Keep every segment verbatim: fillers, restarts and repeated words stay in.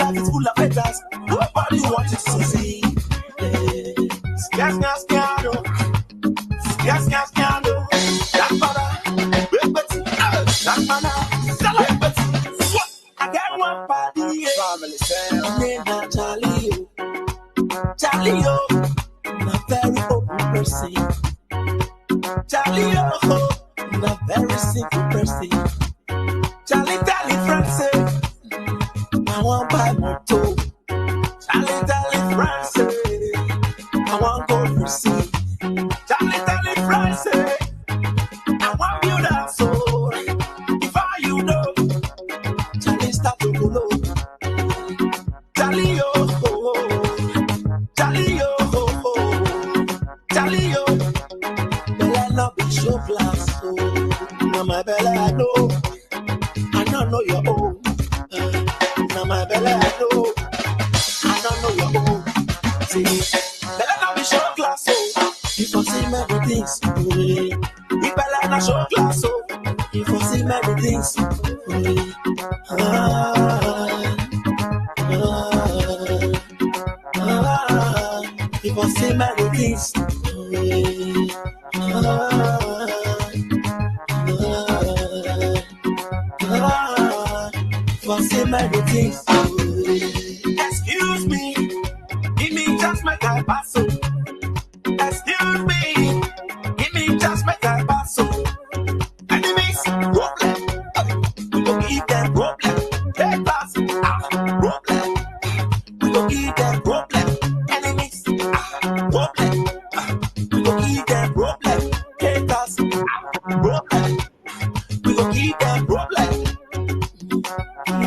Life is full of haters. Nobody wants you to succeed. Yeah. Scar, scar, scar, oh. Scar, scar, scar, oh. That father, that father, what? I got one party, yeah. Family sound. Name na Charlie, oh. Charlie, oh. Na very open person. Charlie, oh, na very simple person. Charlie, Charlie, friend say, I wan buy motor. Charlie, Charlie, friend say, I wan go overseas. Charlie, Charlie, friend say, I wan build house. So, if I you know, Charlie start to follow. Charlie, oh, oh, oh. Charlie, oh, oh, oh. Charlie, oh. Belle no be show glass, oh. Na my belle I know. I don't know your own. Uh, na my belle I know. I don't know your own. See, belle no be show glass, oh. You can see many things, oh. If belle na show glass, oh. You can see many things, oh. Ah, ah, ah. You can see many things, oh. Ah, ah, ah, for say many things. Excuse me, give me just my time pass. Oh. Excuse me, give me just my time pass. Oh. Enemies, problem. We go give them problem. Haters, ah, problem. We go give them problem. Enemies, ah, problem. We go give them problem. Haters, ah, problem. We go give them problem.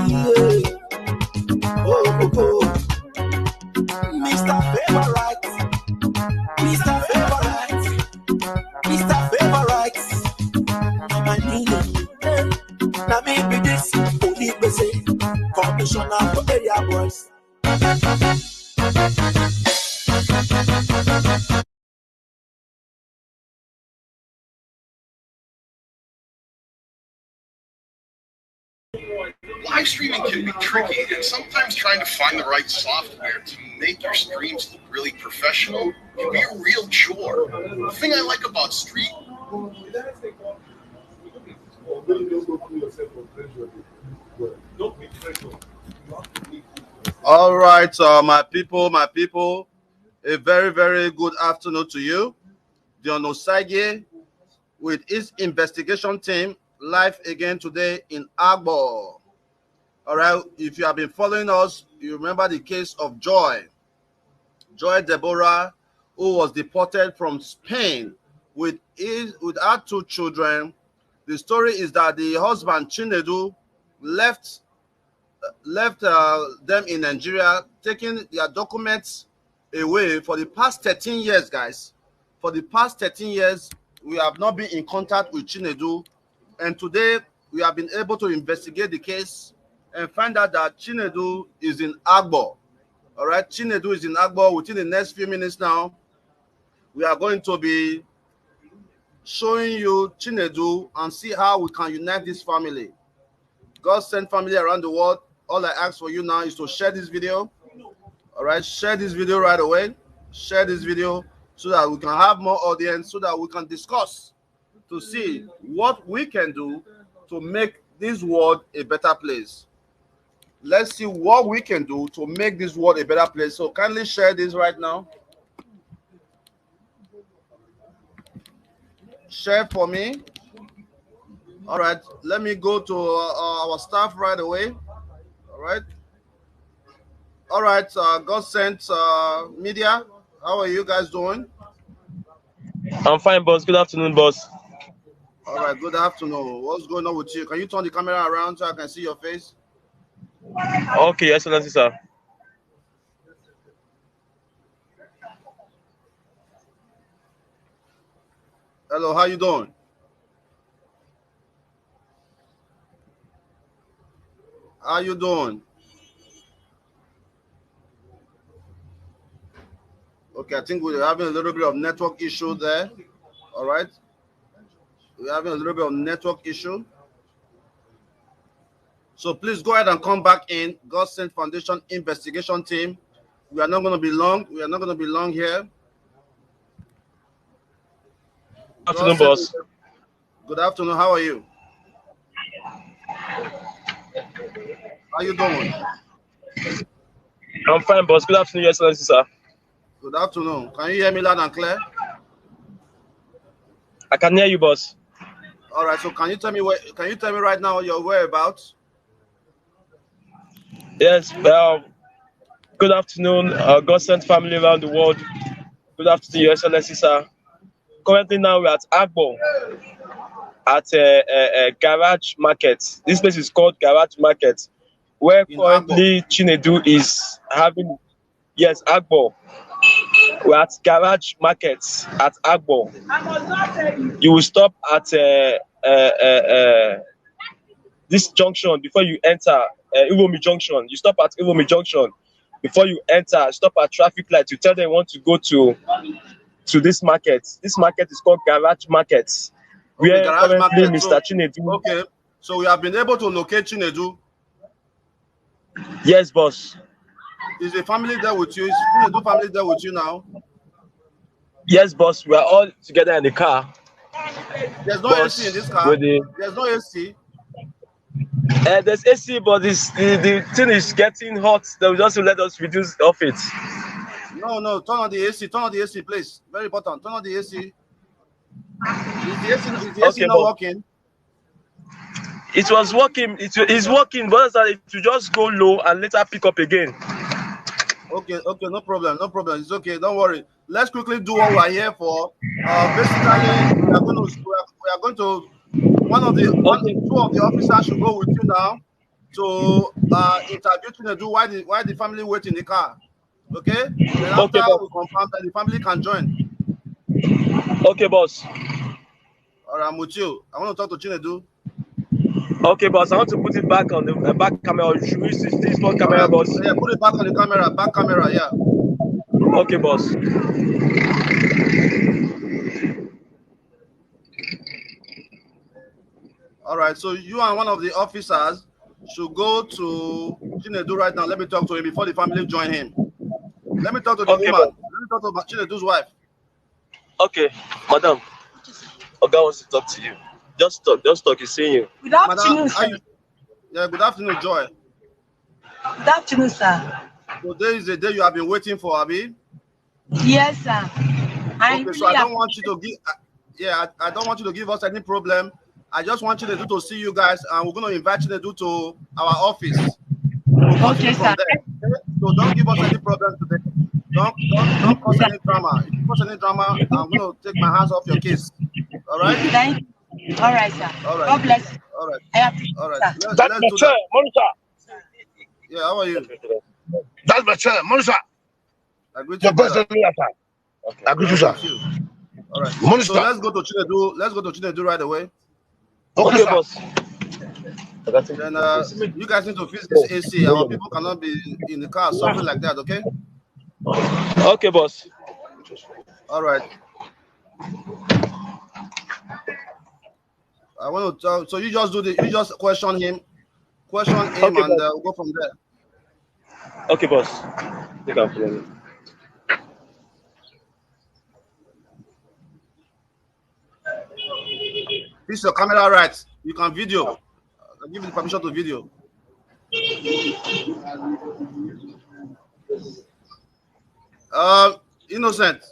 Yeah. Oh, oh, oh. Mister Favorite. Mister Favorite. Mister Favorite. Na my name. Na me be this. Only say commissioner for area boys. Live streaming can be tricky, and sometimes trying to find the right software to make your streams look really professional can be a real chore. The thing I like about stream All right, uh, my people, my people, a very, very good afternoon to you. John Osage with his investigation team live again today in Agbo. All right, if you have been following us, you remember the case of Joy. Joy Deborah, who was deported from Spain with his, with her two children. The story is that the husband, Chinedu, left, left, uh, them in Nigeria, taking their documents away for the past thirteen years, guys. For the past thirteen years, we have not been in contact with Chinedu. And today, we have been able to investigate the case and find out that Chinedu is in Agbo. All right, Chinedu is in Agbo. Within the next few minutes now, we are going to be showing you Chinedu and see how we can unite this family. God send family around the world. All I ask for you now is to share this video. All right, share this video right away. Share this video so that we can have more audience, so that we can discuss to see what we can do to make this world a better place. Let's see what we can do to make this world a better place. So kindly share this right now. Share for me. All right, let me go to, uh, our staff right away. All right. All right, uh, God sent, uh, media. How are you guys doing? I'm fine, boss. Good afternoon, boss. All right, good afternoon. What's going on with you? Can you turn the camera around so I can see your face? Okay, Excellency, sir. Hello, how you doing? How you doing? Okay, I think we're having a little bit of network issue there. All right. We're having a little bit of network issue. So please go ahead and come back in. God Sent Foundation investigation team. We are not going to be long. We are not going to be long here. Afternoon, boss. Good afternoon. How are you? How you doing? I'm fine, boss. Good afternoon, Your Excellency, sir. Good afternoon. Can you hear me loud and clear? I can hear you, boss. All right. So can you tell me where? Can you tell me right now your whereabouts? Yes. Well, good afternoon, uh, God Sent family around the world. Good afternoon, Your Excellency, sir. Currently now we're at Agbo, at a, a, a garage market. This place is called Garage Market, where In currently Chinedu is having, yes, Agbo. We're at Garage Market at Agbo. You will stop at uh, uh, uh, uh, this junction before you enter uh, Iromi Junction. You stop at Iromi Junction before you enter. Stop at traffic light. You tell them you want to go to to this market. This market is called Garage Market, where Garage currently Market, Mister so- Chinedu. Okay. So we have been able to locate Chinedu. Yes, boss. Is the family there with you? Is Chinedu family there with you now? Yes, boss. We are all together in the car. There's no Boss, A C in this car. with the- There's no A C. Uh, there's A C, but this, the, the thing is getting hot. They will just let us reduce off it. No, no. Turn on the A C. Turn on the A C, please. Very important. Turn on the A C. Is the A C, is the A C Okay, not boss. Working? It was working. It is working, but that it will just go low and later pick up again. Okay, okay, no problem, no problem. It's okay, don't worry. Let's quickly do what we are here for. Uh, basically, we are going to, we are, we are going to, one of the, one, two of the officers should go with you now to uh, interview Chinedu. Why the, why the family wait in the car? Okay. Then after Okay, boss. We confirm that the family can join. Okay, boss. All right, I'm with you. I want to talk to Chinedu. Okay, boss. I want to put it back on the uh, back camera. Or should we use this front camera, All right, boss? Yeah, put it back on the camera. Back camera. Yeah. Okay, boss. All right. So you and one of the officers should go to Chinedu right now. Let me talk to him before the family join him. Let me talk to the Okay, woman. boss. Let me talk to Chinedu's wife. Okay, madam. Oga wants to talk to you. Just talk. Just talk. He's seeing you. Good afternoon, Madam, sir. are you, yeah, good afternoon, Joy. Good afternoon, sir. Today is the day you have been waiting for, Abi. Yes, sir. I Okay, really so I don't ap- want you to give. Uh, yeah, I, I don't want you to give us any problem. I just want Chinedu to see you guys, and we're going to invite Chinedu to our office. We'll continue Okay, from sir. There. Okay? So don't give us any problem today. Don't don't don't cause any drama. If you cause any drama, I'm going to take my hands off your case. All right. Thank you. All right, sir. All right. God bless you. All right. I appreciate All right. that. Let's, That's let's my do chair, that. Monica. Yeah. How are you? That's my chair, Monica. I greet Your you, brother. question, sir. I greet you, sir. Thank you. All right. Monica. So let's go to Chinedu. Let's go to Chinedu right away. Okay, Okay, sir. boss. Uh, you guys need to fix this A C. Our people cannot be in the car suffering like that. Okay. Okay, boss. All right. I want to tell. So you just do the. You just question him, question him, Okay, and uh, we'll go from there. Okay, boss. You can follow me. This is your camera right. You can video. I'll give you the permission to video. Uh, Innocent.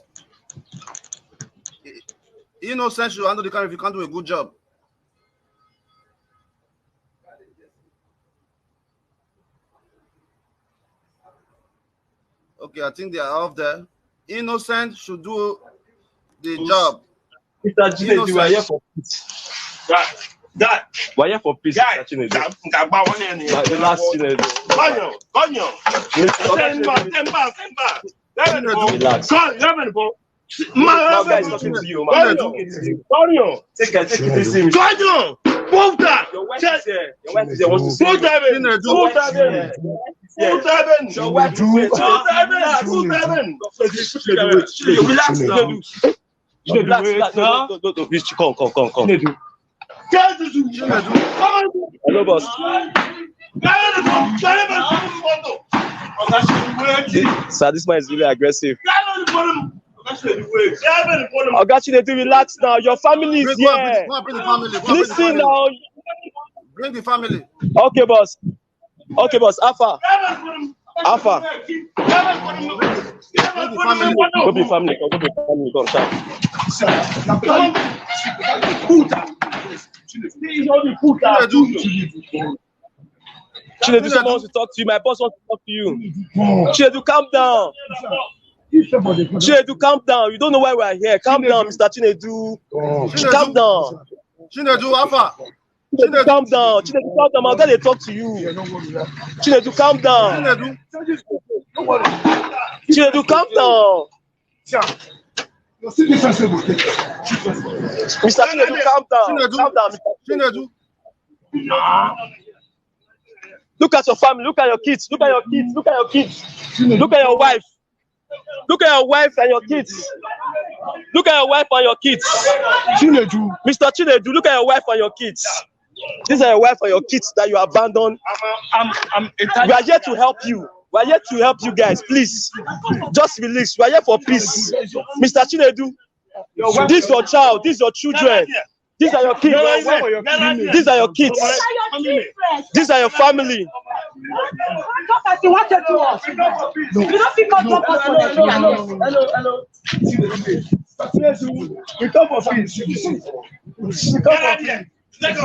Innocent should handle the camera if you can't do a good job. Okay, I think they are off there. Innocent should do the job. Mister Chinedu, we are here for peace. That, that, We are here for peace, guy, Mister Chinedu. that, that bad one in Like the last Chinedu. Konyo, Konyo. Mister Send back, Chinedu, send back, send back. Let me go. relax. Call, let me go. My Man, guy is talking to you, man. Konyo, Konyo, Take it, take it easy. Konyo. Move that. Your wife is here. Your wife is here. Wants to see Put you. them in. Chinedu. Put them in. Yeah. Put them in. Your wife is here. Put them in. Put them in. Relax now. Relax, relax. No, no, no, no, no, come, come, come, come. Hello, boss. Sir, this man is really aggressive. Oga Chinedu, relax now. Your family is here. Listen now. Bring the family. Okay, boss. Okay, boss. Alpha. Alpha. Go be family. Go be family. Come, go be family. Come, sir. Chinedu, someone wants to talk to you. My boss wants to talk to you. Chinedu, calm down. Chinedu, calm down. You don't know why we are here. Calm down, Mister Chinedu. Calm down. Chinedu, Alpha. Chinedu, calm down. Chinedu, calm down. I'm gonna talk to you. Chinedu, calm down. Chinedu, calm down. Mister Chinedu, calm down. Calm down, Mister Chinedu. Look at your family. Look at your kids. Look at your kids. Look at your kids. Look at your wife. Look at your wife and your kids. Look at your wife and your kids. Chinedu. Mister Chinedu, look at your wife and your kids. These are your wife and your kids that you abandoned. I'm, I'm, I'm a We are here to help you. We are here to help you guys. Please, just relax. We are here for peace. Mister Chinedu, this is your child. These are your children. These are your kids. These are your kids. These are your family. Talk as you want to us. You don't pick up your passport. We come for peace. We come for peace. Get out there! Get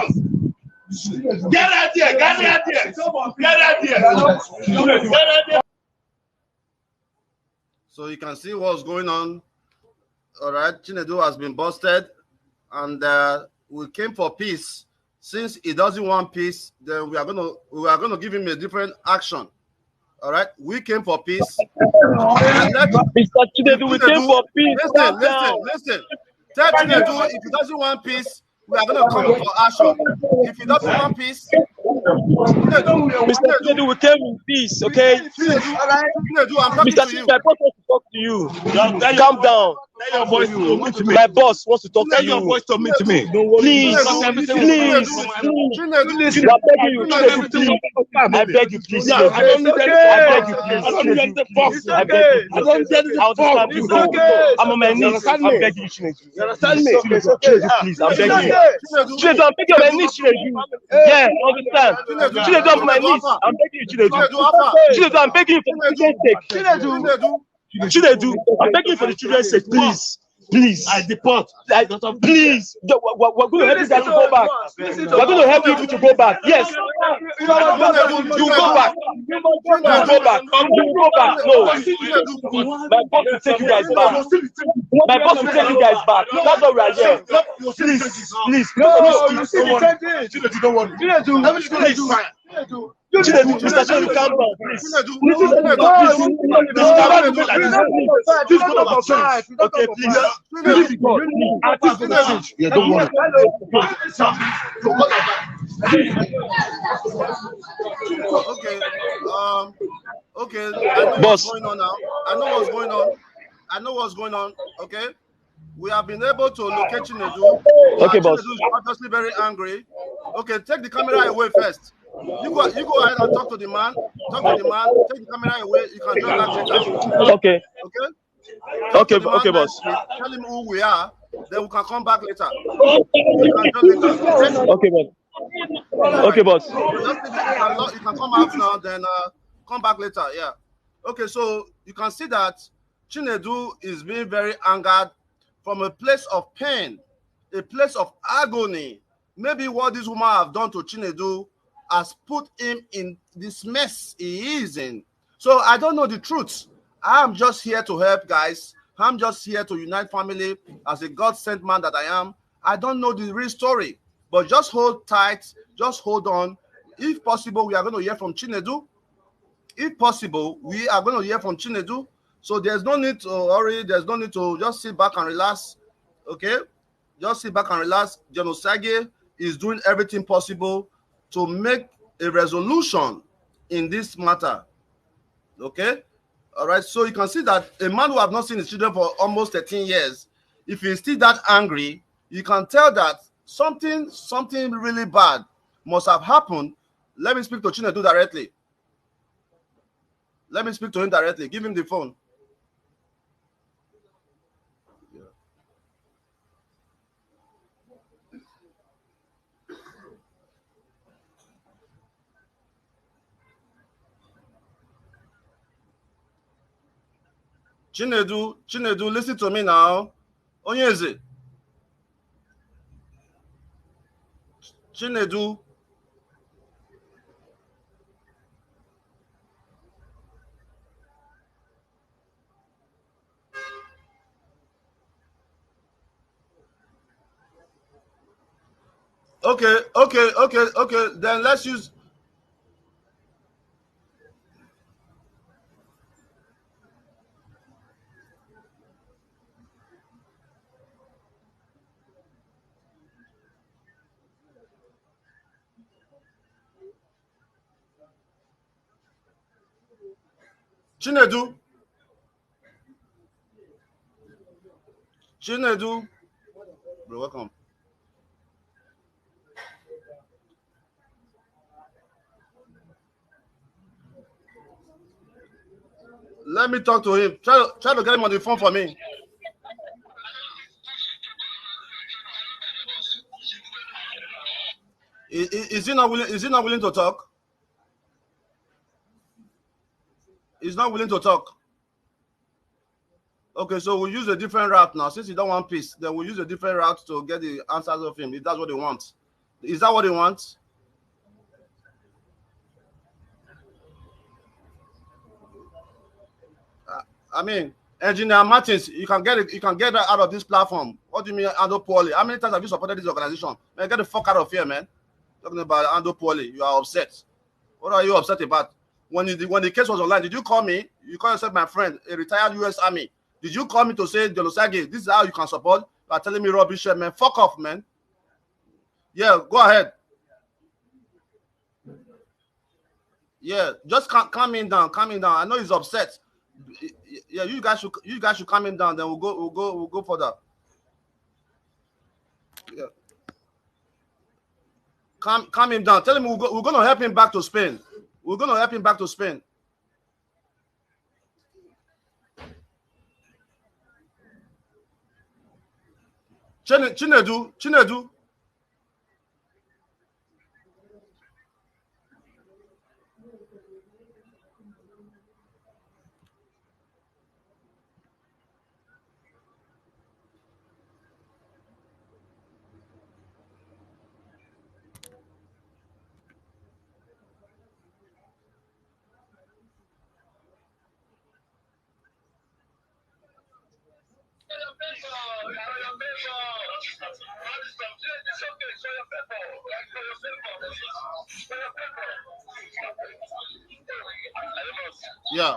out there! Get out there! Get out there! So you can see what's going on. All right, Chinedu has been busted, and uh, we came for peace. Since he doesn't want peace, then we are gonna we are gonna give him a different action. All right, we came for peace. Mister Chinedu, we came for peace. Listen, listen, listen. Tell Chinedu if he doesn't want peace, we are gonna come for action. If he doesn't want peace, Mister Chinedu, we came in peace, okay? Chinedu, I'm talking Mister to you. My boss wants to talk to you. Calm down. Tell your voice to meet me. My boss wants to talk Tell to your you. Voice to meet me. Please, please, please. I'm begging you, Chinedu, please. I beg you, please. Yeah, I don't need any I beg you, fuck. please. I don't need any fuck. I beg you. I don't need any I understand fuck. you. It's okay. I'm on my knees. Understand I'm me. Begging you, Chinedu. You understand me? Chinedu, Chinedu, please. I'm begging you. Chinedu, I'm begging you on my knees, Chinedu. Yeah, I understand. Chinedu, I'm on my knees. I'm begging you, Chinedu. Chinedu, I'm begging you for the children's sake. Chinedu, I'm begging you for the children's sake, please. Please. I deport. I, please. We're, we're going to help you guys to go back. We're going to help you to go back. Yes. We're going to help you to go back. You go back. You go back. No. My boss will take you guys back. My boss will take you guys back. That's why we are here. Please. Please. Please. Please. Please. Chinedu, Mister Chinedu, calm down, please. Chinedu, Chinedu, please. Chinedu, please. Please go back, please. Okay, please. Please, God, please. Please go back, please. Yeah, don't worry. Okay. Um. Okay. I know Boss. What's going on now? I know what's going on. I know what's going on. Okay. We have been able to locate Chinedu. Okay, Uh, boss. Chinedu is obviously very angry. Okay, take the camera away first. You go, you go ahead and talk to the man. Talk to the man. Take the camera away. You can join that later. Okay. Okay. Okay, To the man okay, boss. nicely. Tell him who we are. Then we can come back later. You can join later. Okay, boss. Okay, boss. Just leave it. You can lo- you can come out now. Then uh, come back later. Yeah. Okay. So you can see that Chinedu is being very angered from a place of pain, a place of agony. Maybe what this woman have done to Chinedu has put him in this mess he is in. So I don't know the truth. I'm just here to help, guys. I'm just here to unite family as a God sent man that I am. I don't know the real story, but just hold tight, just hold on. If possible, we are going to hear from Chinedu. If possible, we are going to hear from Chinedu. So there's no need to hurry. There's no need to just sit back and relax. Okay? Just sit back and relax. General Sage is doing everything possible to make a resolution in this matter. Okay? All right. So you can see that a man who have not seen his children for almost thirteen years, if he's still that angry, you can tell that something, something really bad must have happened Let me speak to Chinedu directly. Let me speak to him directly. Give him the phone. Chinedu, Chinedu, listen to me now. Onyeze. Chinedu. Okay, okay, okay, okay. Then let's use. Chinedu. Chinedu. Bro, welcome. Let me talk to him. Try, try to get him on the phone for me. Is, is he not willing? Is he not willing to talk? He's not willing to talk. Okay, so we'll use a different route now. Since you don't want peace, then we'll use a different route to get the answers of him, if that's what they want. Is that what they want? Uh, I mean, Engineer Martins, you can get it, you can get that out of this platform. What do you mean, handle poorly? How many times have you supported this organization? Man, get the fuck out of here, man. Talking about handle poorly, you are upset. What are you upset about? When the, when the case was online, did you call me? You call yourself my friend, a retired U S Army. Did you call me to say, Jolosage, this is how you can support? You are telling me rubbish, man. Fuck off, man. Yeah, go ahead. Yeah, just calm, calm him down, calm him down. I know he's upset. Yeah, you guys should, you guys should calm him down. Then we'll go, we'll go, we'll go further. Yeah. Calm, calm him down. Tell him we'll go, we're gonna help him back to Spain. We're gonna help him back to Spain. Chine-, Chinedu, Chinedu. Yeah.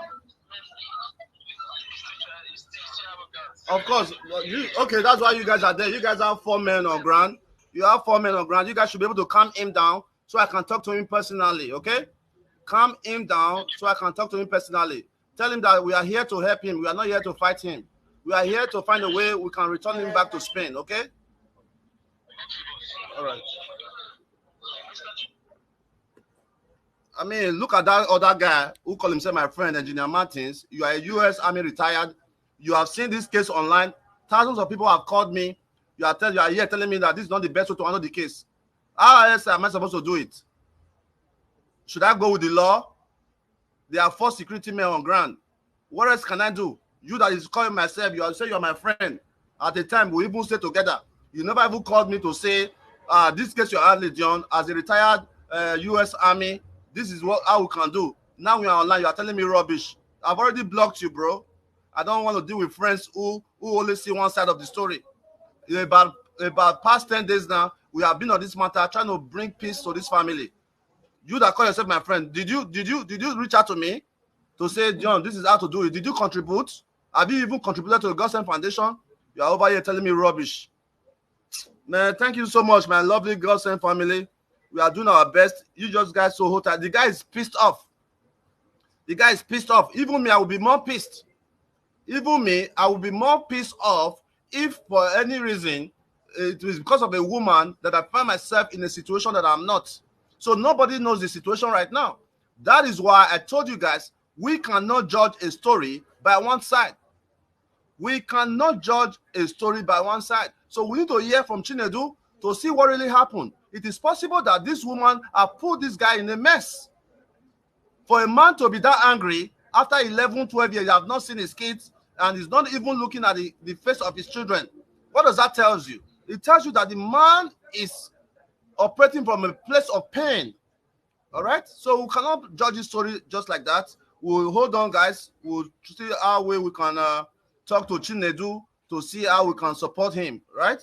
Of course, you, okay, that's why you guys are there. You guys have four men on ground. You have four men on ground. You guys should be able to calm him down so I can talk to him personally, okay? Calm him down so I can talk to him personally. Tell him that we are here to help him. We are not here to fight him. We are here to find a way we can return him back to Spain, okay? All right. I mean, look at that other guy who call himself my friend, Engineer Martins. You are a U S Army retired. You have seen this case online. Thousands of people have called me. You are, tell, you are here telling me that this is not the best way to handle the case. How else am I supposed to do it? Should I go with the law? There are four security men on ground. What else can I do? You that is calling myself, you are say you are my friend. At the time, we even stay together. You never even called me to say, uh, this case you're handling, John, as a retired, uh, U S Army, this is what, how we can do. Now we are online, you are telling me rubbish. I've already blocked you, bro. I don't want to deal with friends who, who only see one side of the story. About, about past ten days now, we have been on this matter trying to bring peace to this family. You that call yourself my friend, did you, did you, did you reach out to me to say, John, this is how to do it? Did you contribute? Have you even contributed to the Godsend Foundation? You are over here telling me rubbish. Man, thank you so much, my lovely Godsend family. We are doing our best. You just guys so hot. The guy is pissed off. The guy is pissed off. Even me, I will be more pissed. Even me, I will be more pissed off if for any reason it is because of a woman that I find myself in a situation that I'm not. So nobody knows the situation right now. That is why I told you guys, we cannot judge a story by one side. We cannot judge a story by one side. So we need to hear from Chinedu to see what really happened. It is possible that this woman have put this guy in a mess. For a man to be that angry after eleven, twelve years, you have not seen his kids, and he's not even looking at the, the face of his children. What does that tells you? It tells you that the man is operating from a place of pain. All right? So we cannot judge this story just like that. We'll hold on, guys. We'll see how we, we can, uh, talk to Chinedu to see how we can support him, right?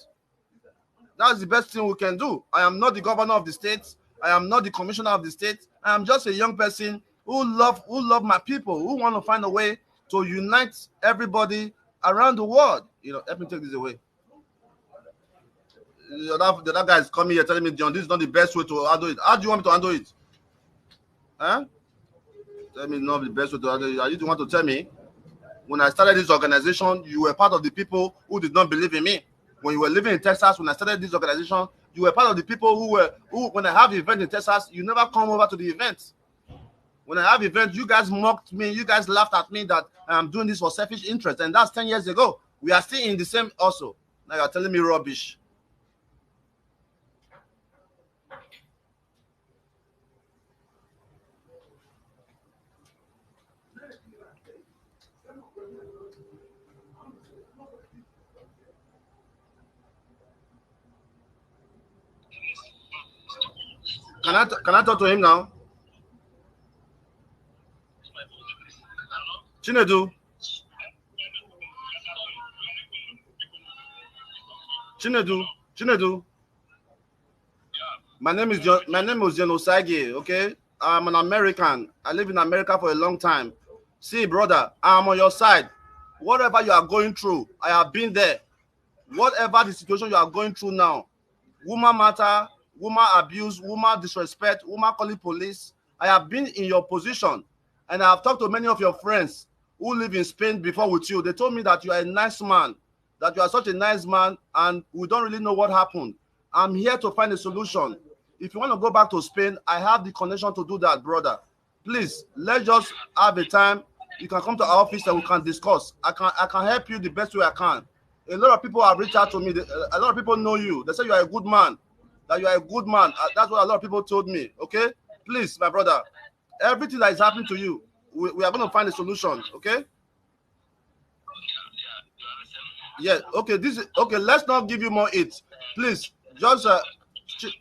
That's the best thing we can do. I am not the governor of the state. I am not the commissioner of the state. I am just a young person who love, who love my people, who want to find a way to unite everybody around the world. You know, help me take this away. The other, the other guy is coming here telling me, "John, this is not the best way to handle it." How do you want me to handle it? Huh? Tell me not the best way to handle it. Are you the one to tell me? When I started this organization, you were part of the people who did not believe in me. When you were living in Texas, when I started this organization, you were part of the people who were, who, when I have event in Texas, you never come over to the event. When I have event, you guys mocked me, you guys laughed at me that I'm doing this for selfish interest, and that's ten years ago. We are still in the same also. Now you're telling me rubbish. Can I, can I talk to him now? Chinedu. Chinedu. Chinedu. My name is John, my name is John Osagie, okay? I'm an American. I live in America for a long time. See, brother, I'm on your side. Whatever you are going through, I have been there. Whatever the situation you are going through now, woman matter, woman abuse, woman disrespect, woman calling police, I have been in your position, and I have talked to many of your friends who live in Spain before with you. They told me that you are a nice man, that you are such a nice man, and we don't really know what happened. I'm here to find a solution. If you want to go back to Spain, I have the connection to do that, brother. Please, let's just have a time. You can come to our office and we can discuss. I can, I can help you the best way I can. A lot of people have reached out to me. They, a lot of people know you. They say you are a good man. That you are a good man. Uh, that's what a lot of people told me. Okay? Please, my brother, everything that is happening to you, we, we are going to find a solution. Okay? Yeah. Okay. This. Okay. Let's not give you more it. Please, just, uh, ch-,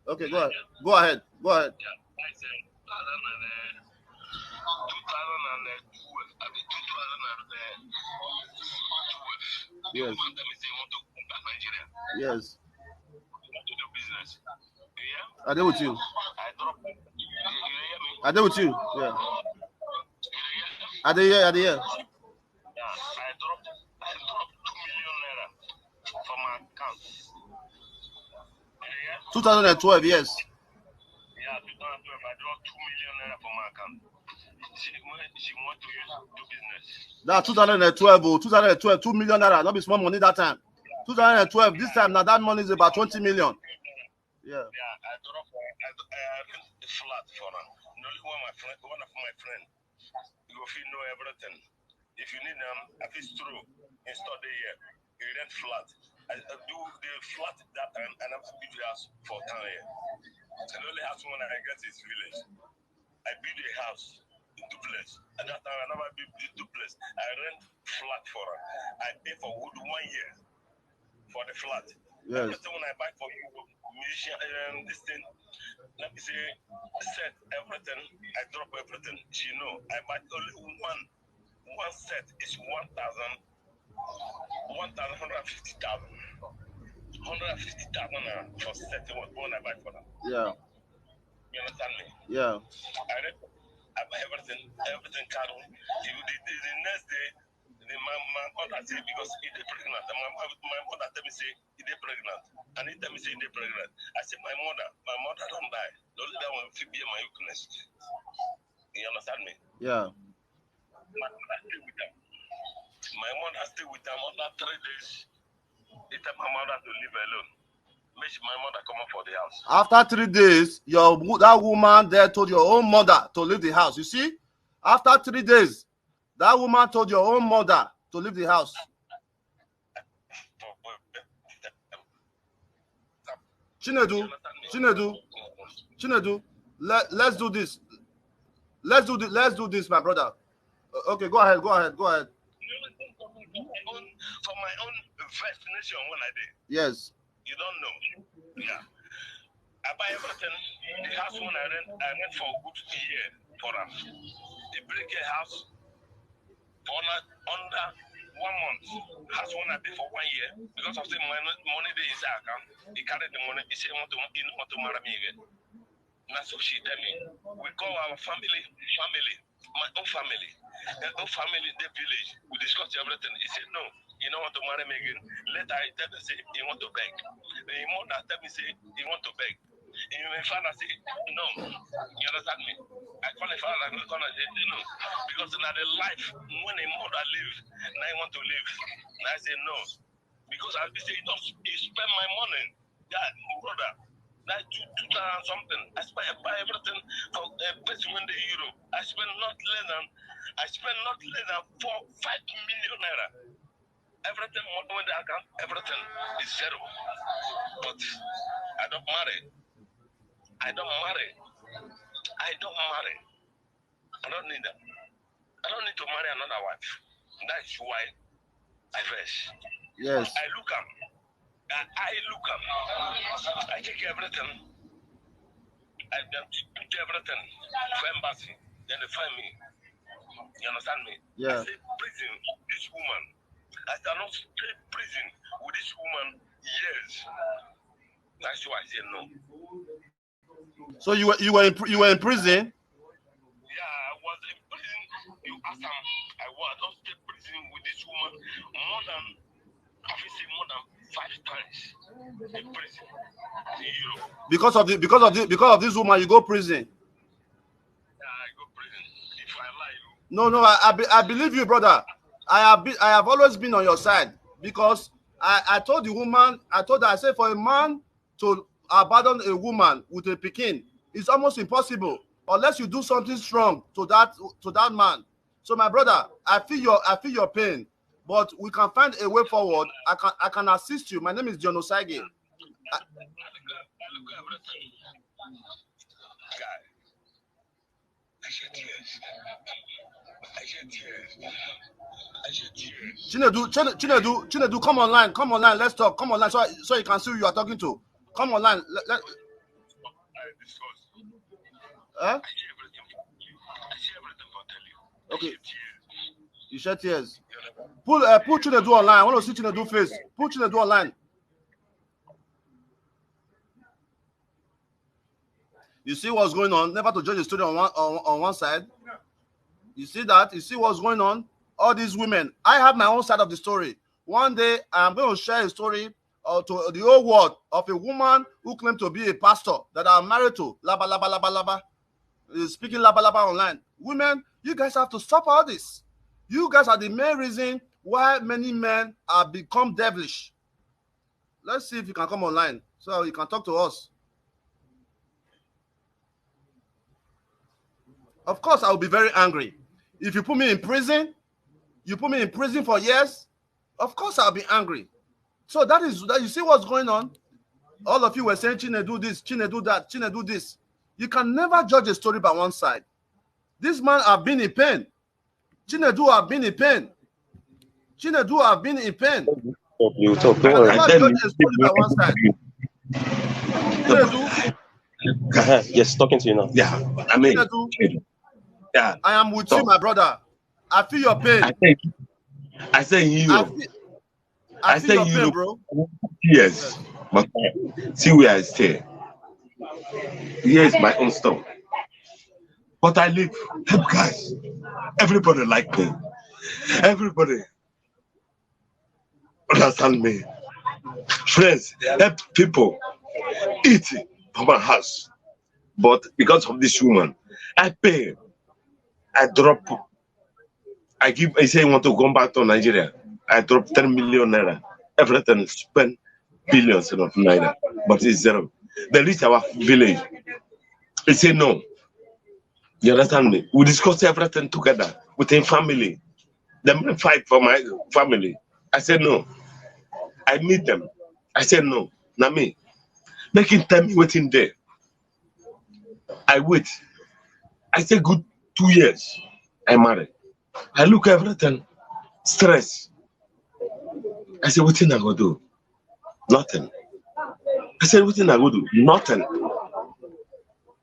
okay. Go ahead. Go ahead. Go ahead. Yes. Yes. I dey with you. I dey with you. Yeah. I dey here. I dey here. Two thousand and twelve, yes. Yeah, two thousand twelve, I dropped two million naira for my account. She, when she want to use to do business. That two thousand and twelve, oh, two thousand and twelve, two million naira, not be small money that time. Two thousand and twelve, this time now that money is about twenty million. Yeah. Yeah, I drop, I, I rent the flat for her. Only one my friend, one of my friend, you go fit know everything. If you need them, I fit through, install the here. He rent flat. I, I do the flat that time, and I build the house for town here. I only have one I get is village. I build a house in duplex. At that time, I never build the duplex. I rent flat for her. I pay for wood one year for the flat. Yes. Everything when I buy for you, musician, um, this thing, let me say, set everything. I drop everything. You know, I buy only one, one set is one thousand, one thousand, hundred fifty thousand. Hundred fifty thousand naira for set when, when I buy for them. Yeah. You understand me? Yeah. I read, I buy everything, everything carry. The, the, the, the next day, the, my, my mother say, because he dey pregnant, my, my, my mother tell me say he dey pregnant, and he tell me say he dey pregnant. I say, "My mother, my mother don die. The only that one fit be my weakness." You understand me? Yeah. My mother stay with am. My mother stay with am under three days. He tell my mother to leave alone. Make my mother come up for the house. After three days, your wo- that woman there told your own mother to leave the house. You see, after three days, that woman told your own mother to leave the house. Chinedu, Chinedu, Chinedu, let, let's do this. Let's do this. Let's do this, my brother. Uh, Okay, go ahead, go ahead, go ahead. For my own, for my own first nation when I did. Yes. You don't know. Yeah. I buy everything. The house when I rent, I rent for a good year for us. They break a house for not under one month. House when I pay for one year because of the money, money they inside account. He carried the money. He said, "Want to, you know, want to marry me again." Now so she tell me, we call our family, family, my own family, the own family in the village. We discuss everything. He said, "No, you don't want to marry me again." Later, I tell him, say, he want to beg. Then his mother tell me, say, he want to beg. And my father say, "No." You understand me? I call the father, I call and say, "No." Because now the life, when a mother live, now I want to live. And I say, "No." Because I be say, "You don't, you spend my money." Yeah, brother. Like two, two thousand something. I spend, I buy everything for a person when they Europe. I spend not less than, I spend not less than four, five million naira. Everything, money when they account, everything is zero. But I don't marry. I don't marry. I don't marry. I don't need them. I don't need to marry another wife. That's why I first. Yes. I look up. I, I look up. I take everything. I do everything for embassy. Then they find me. You understand me? Yeah. I say, "Prison, this woman. I cannot stay prison with this woman years." That's why I say no. So you were you were in, you were in prison. Yeah, I was in prison. You ask him. I was just in prison with this woman more than, I will say, more than five times in prison in Europe. Because of the because of the because of this woman, you go prison. Yeah, I go prison. If I lie, you. No, no, I I, be, I believe you, brother. I have been, I have always been on your side because I I told the woman, I told her, I said, for a man to abandon a woman with a pikin, it's almost impossible unless you do something strong to that to that man. So my brother, I feel your I feel your pain, but we can find a way forward. I can I can assist you. My name is John Osage. Chinedu, Chine- Chinedu, Chinedu, come online, come online, let's talk, come online, so I, so you can see who you are talking to. Come online. Let, let, eh? Okay. You shed tears. Pull, uh, pull Chinedu online. I want to see Chinedu face. Pull Chinedu online. You see what's going on? Never to judge a story on one on, on one side. You see that? You see what's going on? All these women. I have my own side of the story. One day I'm going to share a story uh, to the whole world of a woman who claimed to be a pastor that I'm married to. Laba laba laba laba. Is speaking laba laba online. Women, you guys have to stop all this. You guys are the main reason why many men have become devilish. Let's see if you can come online so you can talk to us. Of course, I will be very angry. If you put me in prison, you put me in prison for years, of course I'll be angry. So that is that. You see what's going on? All of you were saying, "Chinedu this, Chinedu that, Chinedu this." You can never judge a story by one side. This man have been in pain. Chinedu have been in pain. Chinedu have been in pain. Talk, you talk. I Don't worry. cannot Let judge me a story by one side. Chinedu, Yes, talking to you now. Yeah, I mean, Chinedu, yeah. I am with you, my brother. I feel your pain. I think I say you. I feel, I I feel say your you pain, look bro. Yes, but uh, see where I stay. Here's my own stuff. But I live, help guys. Everybody like me. Everybody understand me. Friends, help people eat for my house. But because of this woman, I pay. I drop. I give. I say I want to come back to Nigeria. I drop ten million naira. Everything spend. billions of naira, but it's zero. They reach our village. They say no. You understand me? We discuss everything together within family. They may fight for my family. I said no. I meet them. I said no. Not me. Make him tell me what's in there. I wait. I say good two years. I marry. I look everything. Stress. I say, what thing I go do? Nothing. I said, what thing I go do? Nothing.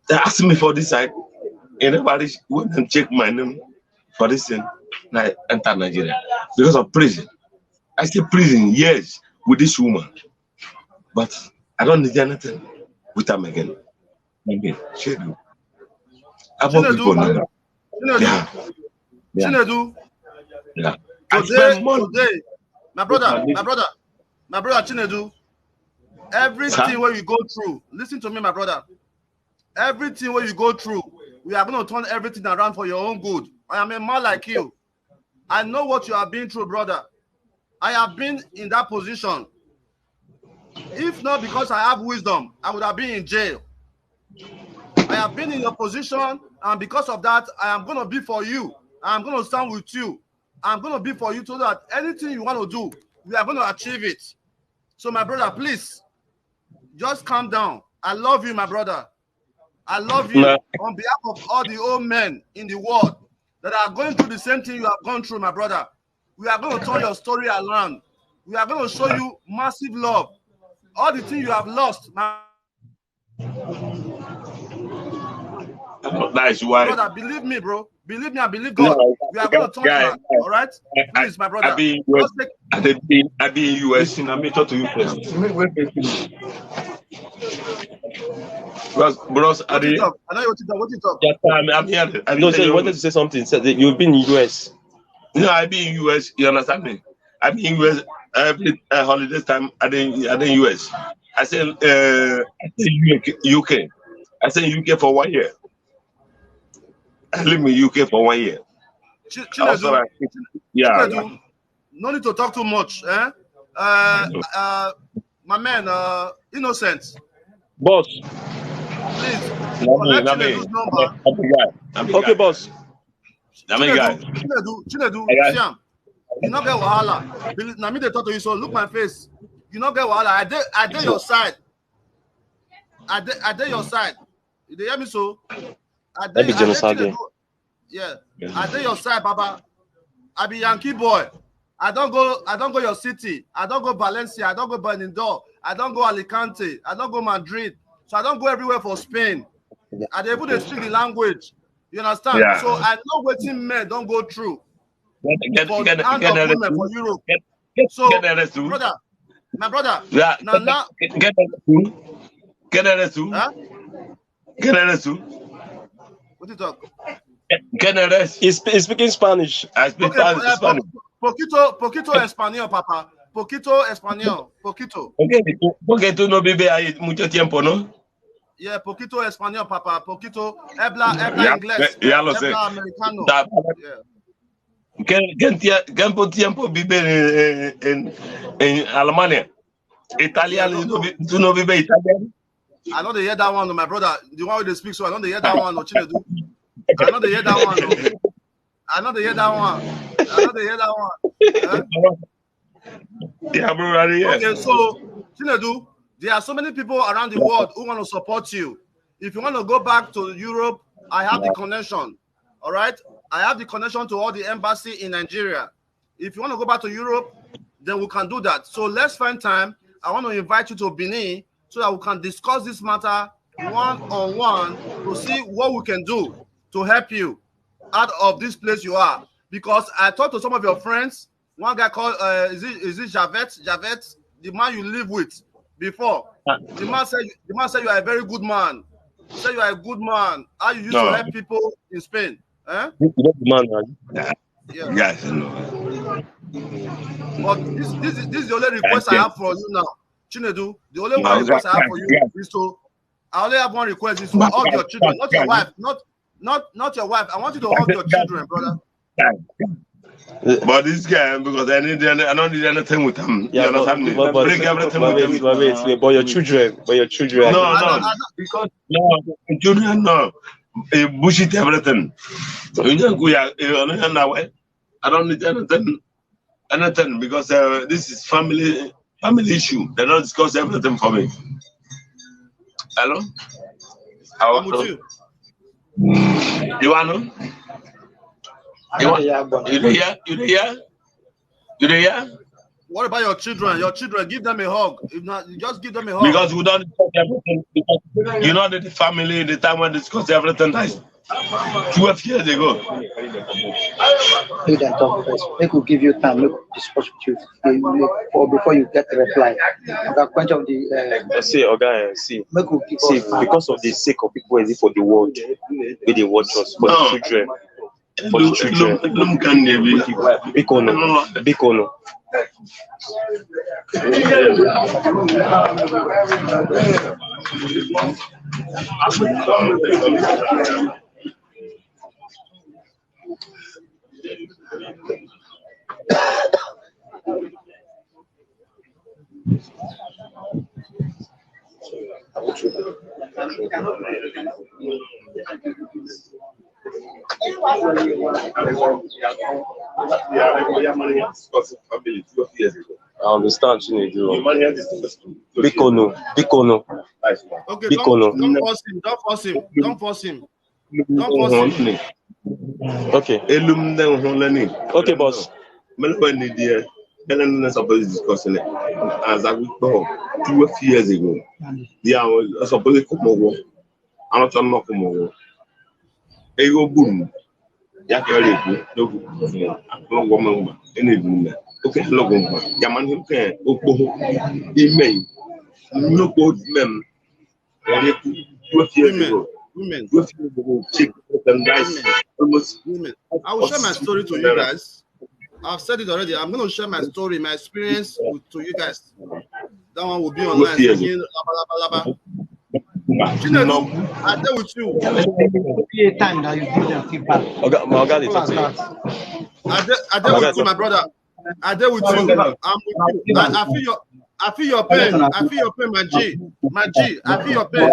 They asked me for this side. And everybody when them check my name for this thing, I enter Nigeria because of prison. I say prison, yes, with this woman. But I don't need anything with them again. Again, Shedu. I want Chinedu, people now. Chinedu, Yeah, yeah, Chinedu. Yeah. I Today, spend money. Today, my brother, my brother, my brother Chinedu. Everything where you go through, listen to me, my brother. Everything where you go through, we are going to turn everything around for your own good. I am a man like you. I know what you have been through, brother. I have been in that position. If not because I have wisdom, I would have been in jail. I have been in your position, and because of that, I am going to be for you. I'm going to stand with you. I'm going to be for you so that anything you want to do, we are going to achieve it. So, my brother, please, just calm down. I love you, my brother. I love you. Nah. On behalf of all the old men in the world that are going through the same thing you have gone through, my brother, we are going to turn your story around. We are going to show you massive love. All the things you have lost, my That is why. Brother, believe me, bro. Believe me, I believe No, God. We are going to turn guy, around. All right? Please, my brother. I be in U S. Just take I dey be I be in U S. Listen, let me talk to you first. Bros, bros, I What you dey. talk? I know what you talk. What you talk? Yeah, I'm, I'm here. I'm No, here. so you wanted to say something. Said that you've been in U S. No, I be in U S. You understand me? I be in U S every uh, holiday time. I dey I dey U S. I say uh, I say U K. U K. I say U K for one year. I live in U K for one year. Chi- Also, Chinedu, I- yeah. Chinedu, no need to talk too much. Eh? Uh, uh, my man, uh, Innocent, Boss, please Not me, collect not me. Chinedu's number. I'm the guy. I'm the okay, guy. Boss. I'm the guy. Chinedu, Chinedu, Chinedu, I got- see am. You no get wahala. Believe- Na me dey talk to you, so look my face. You no get wahala. I dey, I dey your side. I dey, I dey your side. You dey hear me so? I dey, That be I dey genocide. Chinedu. Yeah, I dey your side, Baba. I be Yankee boy. I don't go, I don't go your city. I don't go Valencia. I don't go Benidorm. I don't go Alicante. I don't go Madrid. So I don't go everywhere for Spain. I dey even dey speak the language. You understand? Yeah. So I know wetin men don go through Get, get, for get, hand get of the women rest for too. Europe. Get, So, get the rest too. Brother, my brother, Yeah. na now, Get the rest too. Get the rest too. Huh? Get the rest too. What you talk? Get the rest. He's, he's speaking Spanish. I speak Okay, Spanish. uh, Spanish. po- poquito, poquito español, papa. Poquito español, poquito. Okay, porque tú no vives ahí mucho tiempo, ¿no? Yeah, poquito español, papa. Poquito, habla, habla Ya, inglés, ya lo sé. Habla americano. Da- Yeah. ¿Qué, qué tie- cuánto tiempo vive en, en, en, en Alemania? Italiano, Yeah, no, ¿tú no vi- ¿tú no vives italiano? I know they hear that one, my brother. The one wey dey speak, so I know they hear that one, no, Chinedu. I know they hear that one, no. I know they hear that one. I know they hear that one. Eh? Yeah, bro, right here. Okay, so Chinedu, there are so many people around the world who want to support you. If you want to go back to Europe, I have the connection. All right, I have the connection to all the embassy in Nigeria. If you want to go back to Europe, then we can do that. So let's find time. I want to invite you to Benin so that we can discuss this matter one on one to see what we can do to help you out of this place you are. Because I talked to some of your friends. One guy called, uh, is it is it Javette? Javette, the man you live with before. The man said the man said you are a very good man. Say you are a good man. How you used No. To help people in Spain? Eh? You know the man, man. Yeah. Yes, no. But this this is this is the only request I have for you now, Chinedu. The only No, one request I have yeah, for you yeah. Is to I only have one request is to Back, hug back, your children, back, not your back. Wife, not not not your wife. I want you to hug your children, brother. Guy, But this guy, because I need, I don't need anything with him. You Yeah, but, understand me? but, but, Break everything but with wait, him. but wait, wait, but your children, but your children. No, I no, don't, I don't, because no, children, no, he bullshit everything. You know, we are, you know, now, eh, I don't need anything, anything because uh, this is family, family issue. They don't discuss everything for me. Hello? How I'm with you. You want to? You want? You there? You there? You there? What about your children? Your children, give them a hug. If not, you just give them a hug. Because we don't discuss everything. Because you know that the family, the time when discuss everything, like twelve years ago. Make dem talk first. Make we give you time. Make we discuss with you. Make, make, or before you get reply. Oga, quench of the. Uh, See, okay, see, make we give see, us time. Because of the sake of people, is it for the world, wey dey watch us, for No. the children, for the children. Look, look, can they be? Biko no, biko no. I understand, Chinedu. Biko no, biko no. Okay, Biko no. don't, don't force him. Don't force him. Don't force him. Don't force him. Okay. Elu m ndị hụ leni. Okay, boss. Many when the dear, Helen is supposed to discuss it. As I would go twelve years ago, yeah, I was supposed to come over. I'm not talking about come over. Ego boom. Ya ka ọ na-ekwu n'okwu akụkọ ọgwụ ọma mgba ị na-ebu nna oke alọgwụ mgba ya ma ihe oke okpoho ime nnukwu ime m nwere ekwu twelve years Women, ago women, twelve years ago check and guys almost women. I will share my story to you guys. I've said it already. I'm going to share my story, my experience with, to you guys. That one will be online. Yes. Again, laba, laba, laba. Chinedu, I there with you. Give you time that you give them feedback. Oga, my oga dey talk to you. I there, I there with you, my brother. I there with you. I'm with you. I, I feel your, I feel your pain. I feel your pain, my G. My G, I feel your pain.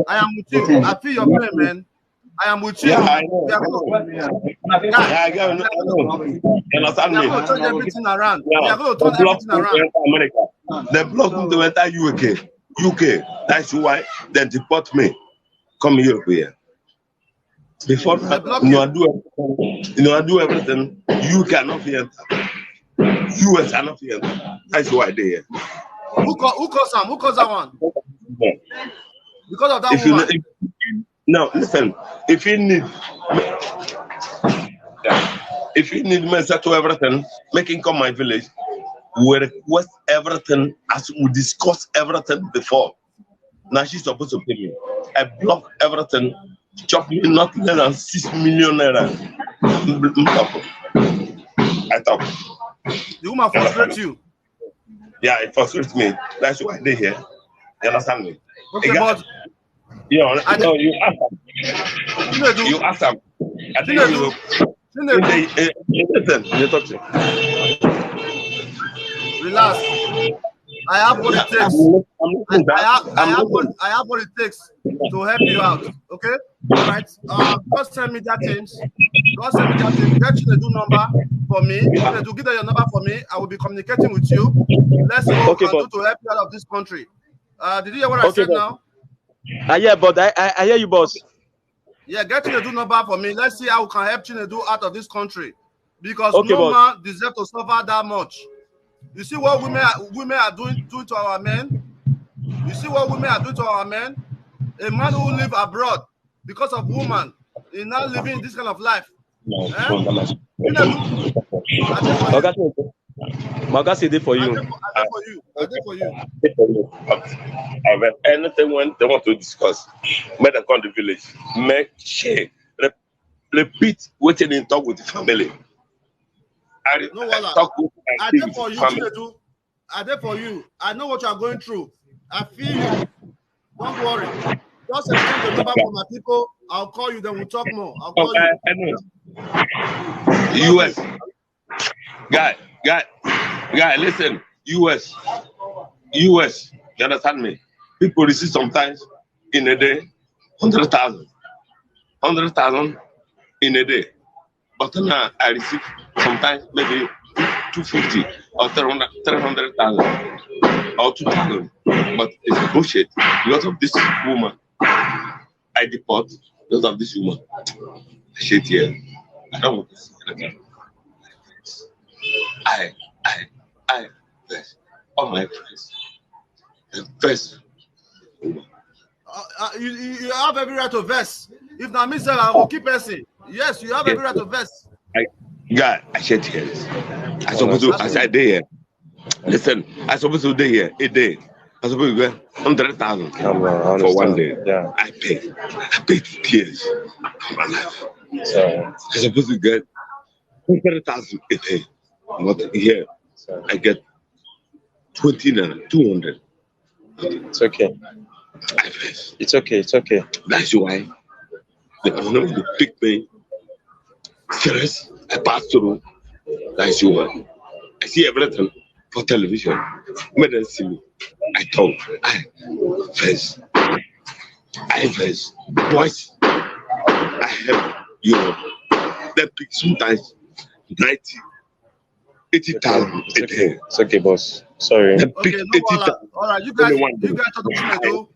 I am with you. I feel your pain, man. I am with you. Yeah, I know. We are gonna, Yeah, I know. I know. You understand we are me? gonna turn everything around. We Yeah. Are gonna They turn block everything me to around. Enter America. They block me to enter U K. U K. That's why they deport me. Come Europe here. Before They block you you. know, I do everything. You know, I do everything. U K cannot enter. U S cannot enter. That's why they here. Who cause, who cause am? Who cause that one? Because of that If you, woman. if, now listen. If you need, yeah, if you need me to settle everything, make him come my village. We request everything as we discuss everything before. Now she's supposed to pay me. I block everything. Chop me not less than six million naira. I talk. The woman frustrate you. Yeah, it frustrates me. That's why they here. You understand me? Okay, It got- but You know, I no, you ask them. Chinedu, You ask them. I think Chinedu, you know. Chinedu, They, eh, eh, listen. You talk to. Relax. I have what it takes. I'm, I'm, I, I have, I I'm have listening. what I have what it takes to help you out. Okay? All right. Uh, just send me that things. Just send me that things. Get Chinedu number for me. Chinedu, give them your number for me. I will be communicating with you. Let's see what Okay, we can do but- to help you out of this country. Uh, did you hear what I Okay, said but- now? I hear, but I, I, I hear you, boss. Yeah, get Chinedu number for me. Let's see how we can help Chinedu out of this country. Because Okay, no boss. Man deserve to suffer that much. You see what women are, women are doing, doing to our men? You see what women are doing to our men? A man who live abroad because of woman is now living this kind of life. Eh? Chinedu, I dey for you. Oga, my oga say dey for I you. dey for, I dey for you. I dey for you. If anything when they want to discuss, make them come the village. Make share. Re- repeat what they talk with the family. I, re- No I wahala. talk with I the dey for you, family. Chinedu. I dey for you. I know what you are going through. I feel you. Don't worry. Just exchange the number for my people. I'll call you. Then we'll talk more. I'll call Okay, you. I know. U S. Guy, guy, guy, listen. U S, U S, you understand me? People receive sometimes in a day, hundred thousand, hundred thousand in a day. But now I receive sometimes maybe two fifty or three hundred, three hundred thousand or two thousand. But it's bullshit. Because of this woman, I deport. Because of this woman, I shit here. I don't want to see her again. I, I, I, first. All my friends. The first woman. Uh, uh, you, you you have every right to vex. If not me, sir, I will keep person. Yes, you have every right to vex. Guy, I shed tears. I supposed to, as I dey here. Listen, I supposed to dey here a day. I supposed to get hundred thousand Come on, I for one understand. Day. Yeah. I pay. I pay tears of my life. Sorry. I supposed to get hundred thousand a day. But here, Sorry. I get twenty naira, two hundred. It's okay. I vex. It's okay. It's okay. That's why the honorable pick me. Serious, I pass through. That's why I see everything for television. When they see me, I talk. I vex. I vex. Boys, I help you. They pick sometimes ninety, eighty thousand a day. It's okay, boss. Sorry. They pick Okay, no eighty wahala. thousand. All right, you guys, Only one you day. Guys talk to Chinedu.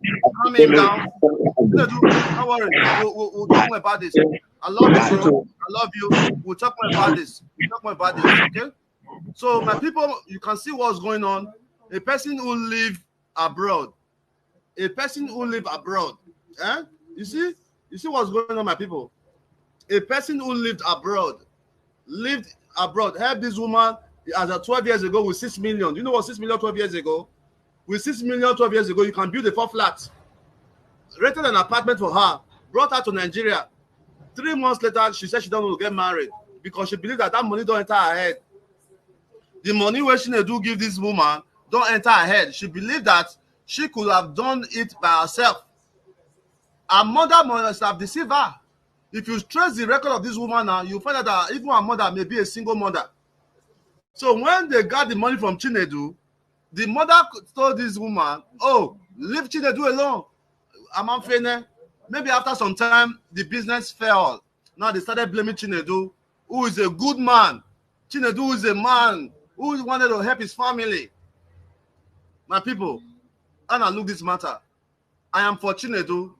Calm him down. Chinedu, don't worry. We'll, we'll, we'll talk more about this. I love you, bro. I love you. We'll talk more about this. We'll talk more about this. Okay. So my people, you can see what's going on. A person who live abroad, a person who live abroad. Eh? You see, you see what's going on, my people. A person who lived abroad, lived abroad, help this woman as a twelve years ago with six million. You know what six million twelve years ago? With six million twelve years ago, you can build a four flat, rented an apartment for her, brought her to Nigeria. Three months later, she said she don't want to get married because she believed that that money don't enter her head. The money where Chinedu give this woman don't enter her head. She believed that she could have done it by herself. Her mother must have deceived her. If you trace the record of this woman now, you find out that even her mother may be a single mother. So when they got the money from Chinedu, the mother told this woman, "Oh, leave Chinedu alone." Amamfene. Maybe after some time, the business fell. Now they started blaming Chinedu, who is a good man. Chinedu is a man who wanted to help his family. My people, and I look this matter. I am for Chinedu.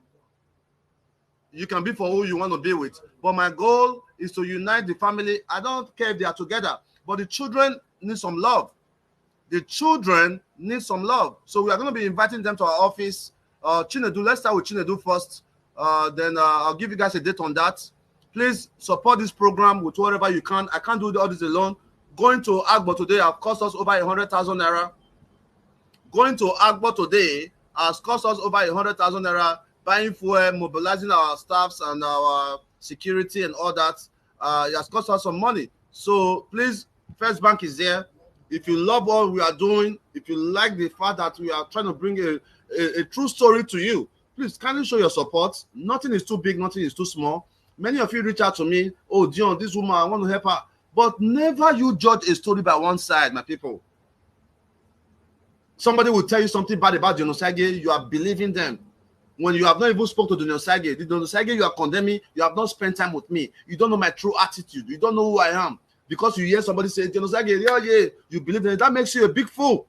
You can be for who you want to be with. But my goal is to unite the family. I don't care if they are together, but the children need some love. The children need some love. So we are going to be inviting them to our office. Uh, Chinedu, let's start with Chinedu first. Uh, then uh, I'll give you guys a date on that. Please support this program with whatever you can. I can't do all this alone. Going to Agbo today have cost us over a hundred thousand naira. Going to Agbo today has cost us over a hundred thousand naira. Buying fuel, mobilizing our staffs and our security and all that. Uh, it has cost us some money. So please, First Bank is there. If you love what we are doing, if you like the fact that we are trying to bring a, a, a true story to you, please kindly show your support. Nothing is too big, nothing is too small. Many of you reach out to me, "Oh, Dion, this woman, I want to help her." But never you judge a story by one side, my people. Somebody will tell you something bad about John Osagie, you are believing them. When you have not even spoke to John Osagie, the John Osagie you are condemning, you have not spent time with me. You don't know my true attitude. You don't know who I am. Because you hear somebody say, "John Osagie, yeah, yeah," you believe them. That makes you a big fool.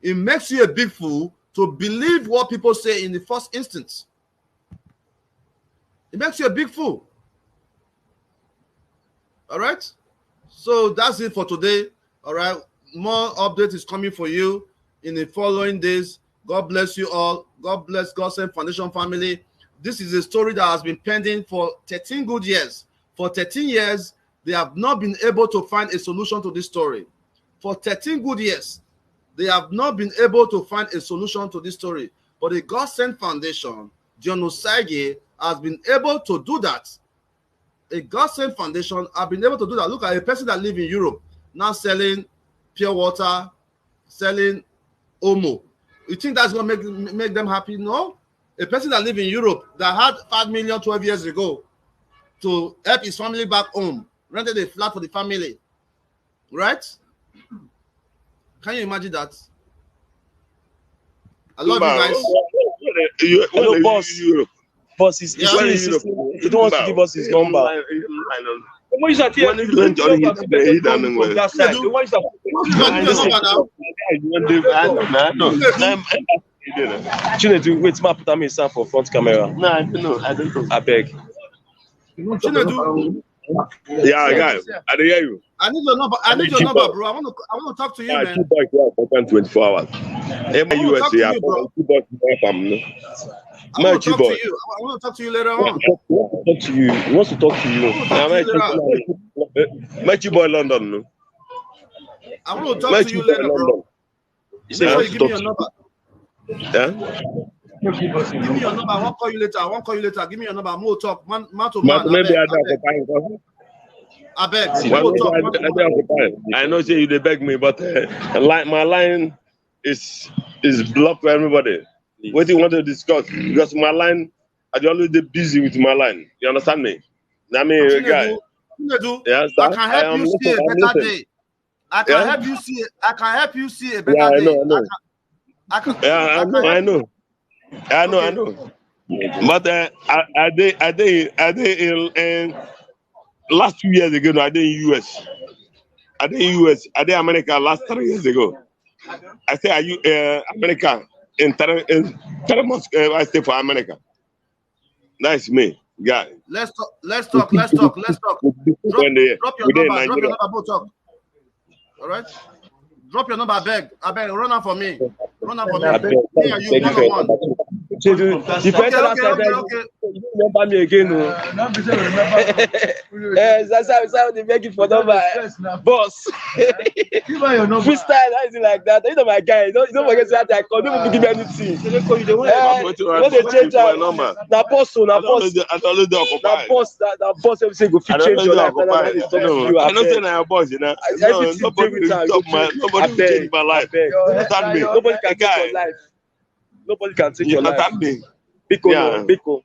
It makes you a big fool to believe what people say in the first instance. It makes you a big fool. All right? So that's it for today. All right? More update is coming for you in the following days. God bless you all. God bless Godsend Foundation family. This is a story that has been pending for thirteen good years. For thirteen years, they have not been able to find a solution to this story. For thirteen good years, they have not been able to find a solution to this story. But the Godsend Foundation, John Osagie, has been able to do that. A Godsend Foundation have been able to do that. Look at a person that live in Europe now selling pure water, selling Omo. You think that's going to make, make them happy? No. A person that live in Europe that had five million twelve years ago to help his family back home, rented a flat for the family. Right? Can you imagine that? I love you Mba, guys. what- what- what- you- what- Hello, you- boss. you- Boss, he's, he's Yeah. still Where insisting. you- He don't want to Mba, give us his Mba, number. Mba, The one you should When you don't join him, he don't know where. From the outside. The one you should What is your number now? I know, I know, I know. I'm- I'm- Chinedu, wait, ma put am inside for front camera. No, I don't know. I don't know. I beg. Chinedu, Yeah, guy, I dey hear you. I need your number. I need your Chief number, boy. Bro. I want to. I want to talk to you, Yeah, man. Chief boy, yeah, for ten twenty-four hours. I want to talk to you, bro. Chief boy, welcome, no? I My want to Chief talk boy. To you. I want to talk to you later on. What what to talk to you? He wants to talk to you. I want to talk to you later on. My Chief boy, London, no? I want to talk My to you Chief boy, later, bro. London. He said Make he sure wants you to give me talk your to number. Yeah? Give me your number. I won't call you later. I won't call you later. Give me your number. More talk. Man, man to But man. Maybe I I beg. don't have time. I beg. Well, More maybe talk. I, Man to I man. don't have time. I know say you dey beg me, but uh, like my line is is blocked for everybody. What do you want to discuss? Because my line, I dey always dey busy with my line. You understand me? I mean, guy. Chinedu, Chinedu, Yeah, I can help you see a better day. I can help you see. I can help you see a better Yeah, I day. know, I know. I can, I can, Yeah, I can know, I help- know. I know, I know. But uh, I, I dey, I dey, I dey in, in last two years ago. No, I dey in U S. I dey in U S. I dey America last three years ago. I say, are you uh, America in three, in three months? Uh, I stay for America. That's me, guy. Let's talk. Let's talk. Let's talk. Let's talk. Drop, When they, drop your we dey in number. Drop your Nigeria. Number. We'll talk. All right. Drop your number, beg. I beg. Run am for me. Run am for me. I beg. Me and you Beg one you. on one. So the, the Okay, person okay, asked okay, that okay. You remember me again, no? Eh, that's how, that's how they beg you for number. Eh. Boss. Give her your number. Freestyle, how is it like that? You know my guy. You don't, you don't forget that I call. Don't give me anything. Eh, But you what they have change my am? number. Na boss, so na I don't boss. know the, I don't know the Na occupy. Boss, na, na boss. Everything go fit I don't change know your the life. Na, na, occupy. na, na, No, you I don't abeg. say na your boss, you know. I- No, everything nobody dey with will am, chop you my, change. nobody will Abeg. change my life. Your Understand me? your Nobody can take Guy, your life. Nobody can take You your life. understand me? Biko, Yeah. no, biko,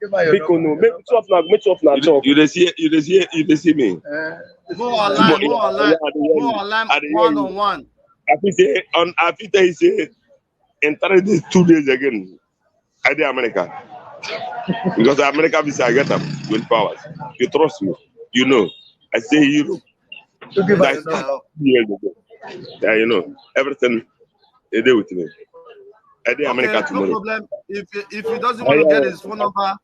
Give her your biko, no. number. Make two of na, make two of na You, talk. you dey see, you dey see, you dey see me. Eh, More online. More online. Yeah, I dey hear More you. online. I dey hear you. One on one. I fit say on, I fit tell you say in three days, two days again, I dey America. Because America visa I get am twenty-four hours. You trust me? You know. I say Europe. to give her That's your number. Years ago. Yeah, you know everything. They dey with me. I dey America Okay, no tomorrow. Problem. If if he doesn't want to get his phone number,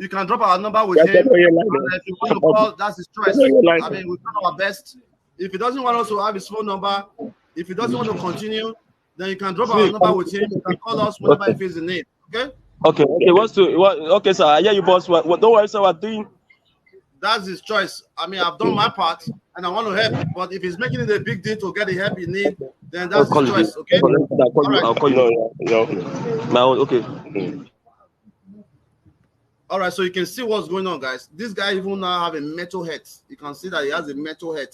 you can drop our number with Yeah, him. drop your line. And if you want to call, that's his choice. Drop your line. I mean, we try our best. If he doesn't want us to have his phone number, if he doesn't want to continue, then you can drop our number with him. You can call us whenever he feels the need. Okay? Okay, okay, what's to what? Okay, sir. I hear you, boss. What, what, don't worry, sir. We're doing. That's his choice. I mean, I've done my part and I want to help. But if he's making it a big deal to get the help he need, then I'll that's call his you. choice. Okay? I'll call you. I'll call you. No, no, no. My own. Okay. All right, so you can see what's going on, guys. This guy even now have a metal head. You can see that he has a metal head.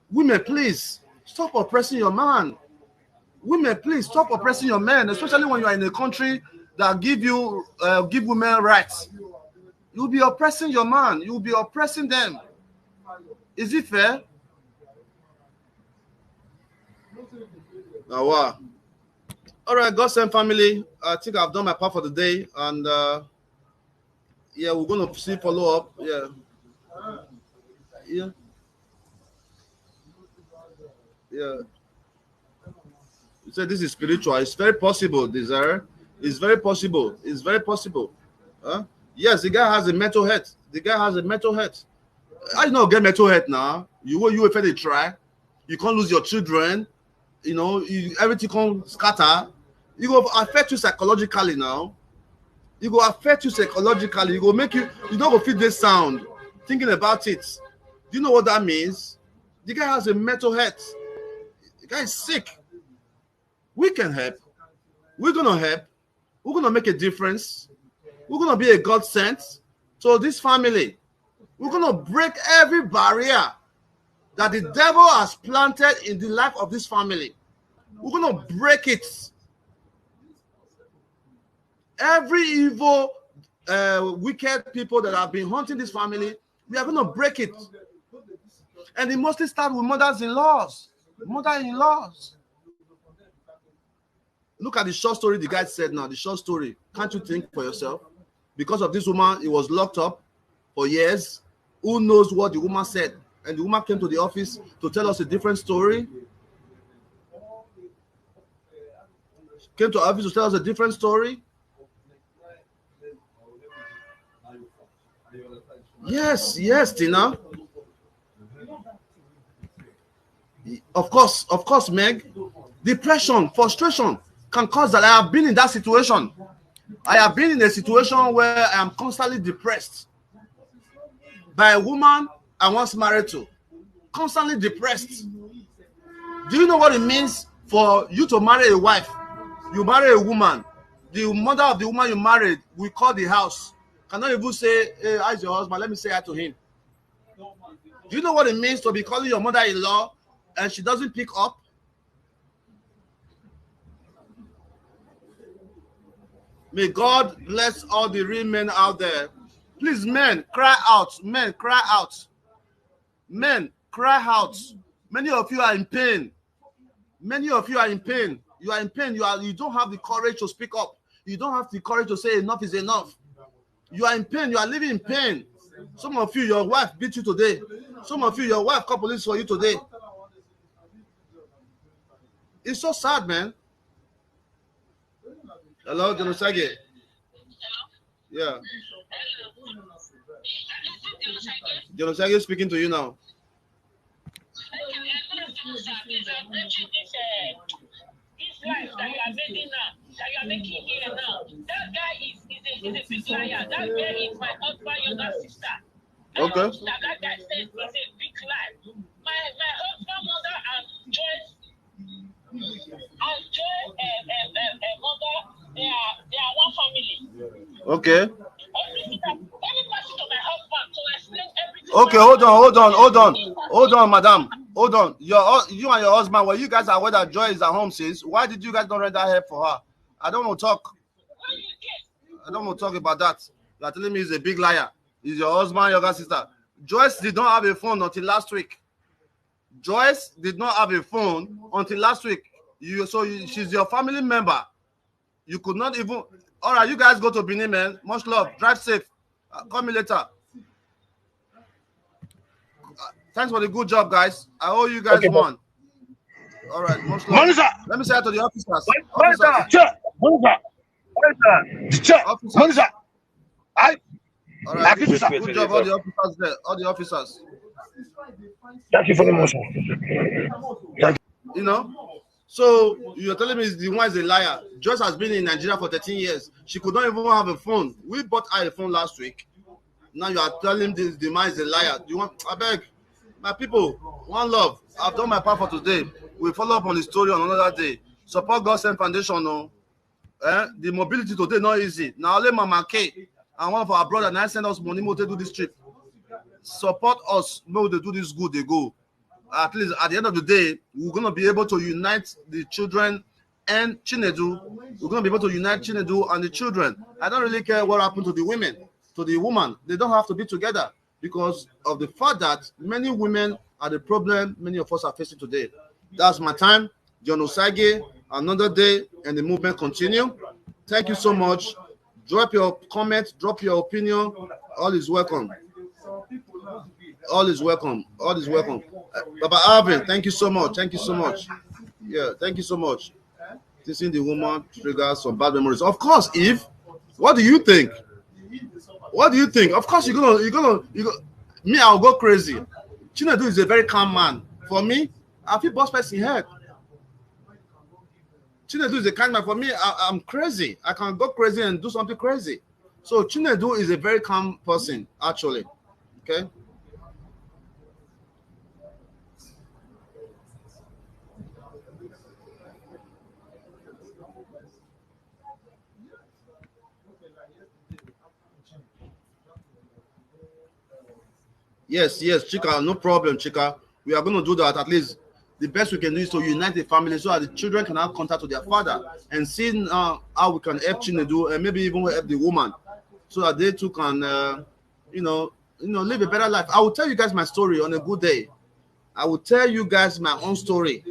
Women, please stop oppressing your man. Women, please stop oppressing your men, especially when you are in a country that give you uh, give women rights. You'll be oppressing your man. You'll be oppressing them. Is it fair? Now, wow. All right, God send family. I think I've done my part for the day, and uh, yeah, we're gonna see follow up. Yeah, yeah, yeah. You said this is spiritual. It's very possible, Desire. It's very possible. It's very possible. Huh? Yes, the guy has a mental health. The guy has a mental health. I know get mental health now. You will you if they try. You can't lose your children. You know, you, everything can scatter. You go affect you psychologically now. You go affect you psychologically. You go make you you don't go feel this sound. Thinking about it. Do you know what that means? The guy has a mental health. The guy is sick. We can help. We're gonna help. We're gonna make a difference. We're gonna be a God sent to this family. We're gonna break every barrier that the devil has planted in the life of this family. We're gonna break it. Every evil, uh, wicked people that have been hunting this family, we are gonna break it. And it mostly starts with mothers-in-laws, mother-in-laws. Look at the short story the guy said now, the short story. Can't you think for yourself? Because of this woman, he was locked up for years. Who knows what the woman said? And the woman came to the office to tell us a different story. Came to office to tell us a different story. Yes, yes, Tina. Of course, of course, Meg. Depression, frustration can cause that. I have been in that situation. I have been in a situation where I am constantly depressed by a woman I once married to. Constantly depressed. Do you know what it means for you to marry a wife? You marry a woman. The mother of the woman you married will call the house. Cannot even say, "Hey, how's your husband? Let me say hi to him." Do you know what it means to be calling your mother-in-law and she doesn't pick up? May God bless all the real men out there. Please, men, cry out. Men, cry out. Men, cry out. Many of you are in pain. Many of you are in pain. You are in pain. You are, you don't have the courage to speak up. You don't have the courage to say enough is enough. You are in pain. You are living in pain. Some of you, your wife beat you today. Some of you, your wife call police for you today. It's so sad, man. Hello, John Osage. Yeah. John Osage speaking to you now. This life that you are making now, that you are making here now, that guy is, is, a, is a big liar. That girl is my husband, younger sister. Okay. That, that guy says it's a big lie. My, my husband, mother, and Joyce, and Joyce, uh, uh, uh, uh, mother, they are, they are one family. Okay. Every sister, every person to my husband to explain everything. Okay, hold on, hold on, hold on, hold on, madam, hold on. Your hu- you and your husband, were you guys aware that Joy is at home since? Why did you guys not render help for her? I don't want to talk. When you get I don't want to talk about that. You are telling me he's a big liar. He's your husband, younger sister. Joyce did not have a phone until last week. Joyce did not have a phone until last week. You so you, she's your family member. You could not even. All right, you guys go to Benin, man. Much love. Drive safe. Uh, call me later. Uh, thanks for the good job, guys. I owe you guys Okay, boss. one. All right, much love. Manager, Let me say hi to the officers. Manager, Officers. Chair, manager, manager, chair, Officers. manager. I, All right. I give you, sir. Good job, all the officers there. All the officers. Thank you for the motion. You know. So you're telling me the woman is a liar. Joyce has been in Nigeria for thirteen years. She could not even have a phone. We bought her a phone last week. Now you are telling this the man is a liar. Do you want? I beg, my people, one love. I've done my part for today. We follow up on the story on another day. Support God Send Foundation, no. Eh? The mobility today not easy. Now only Mama K and one of our brother now send us money more to do this trip. Support us, make we dey do this good they go. At least at the end of the day, we're gonna be able to unite the children and Chinedu. We're gonna be able to unite Chinedu and the children. I don't really care what happened to the women, to the woman. They don't have to be together because of the fact that many women are the problem many of us are facing today. That's my time. John Osage, another day, and the movement continue. Thank you so much. Drop your comment, drop your opinion. All is welcome. All is welcome. All is welcome. Uh, Baba Alvin, thank you so much. Thank you so much. Yeah, thank you so much. Teasing the woman triggers some bad memories. Of course, Eve, what do you think? What do you think? Of course, you're gonna, you're gonna, you go. Me, I'll go crazy. Chinedu is a very calm man. For me, I feel boss person head. Chinedu is a kind man. For me, I, I'm crazy. I can go crazy and do something crazy. So Chinedu is a very calm person, actually. Okay. Yes, yes, Chika, no problem, Chika. We are going to do that at least. The best we can do is to unite the family so that the children can have contact with their father and see uh, how we can help Chinedu and maybe even help the woman so that they too can, uh, you know, you know, live a better life. I will tell you guys my story on a good day. I will tell you guys my own story.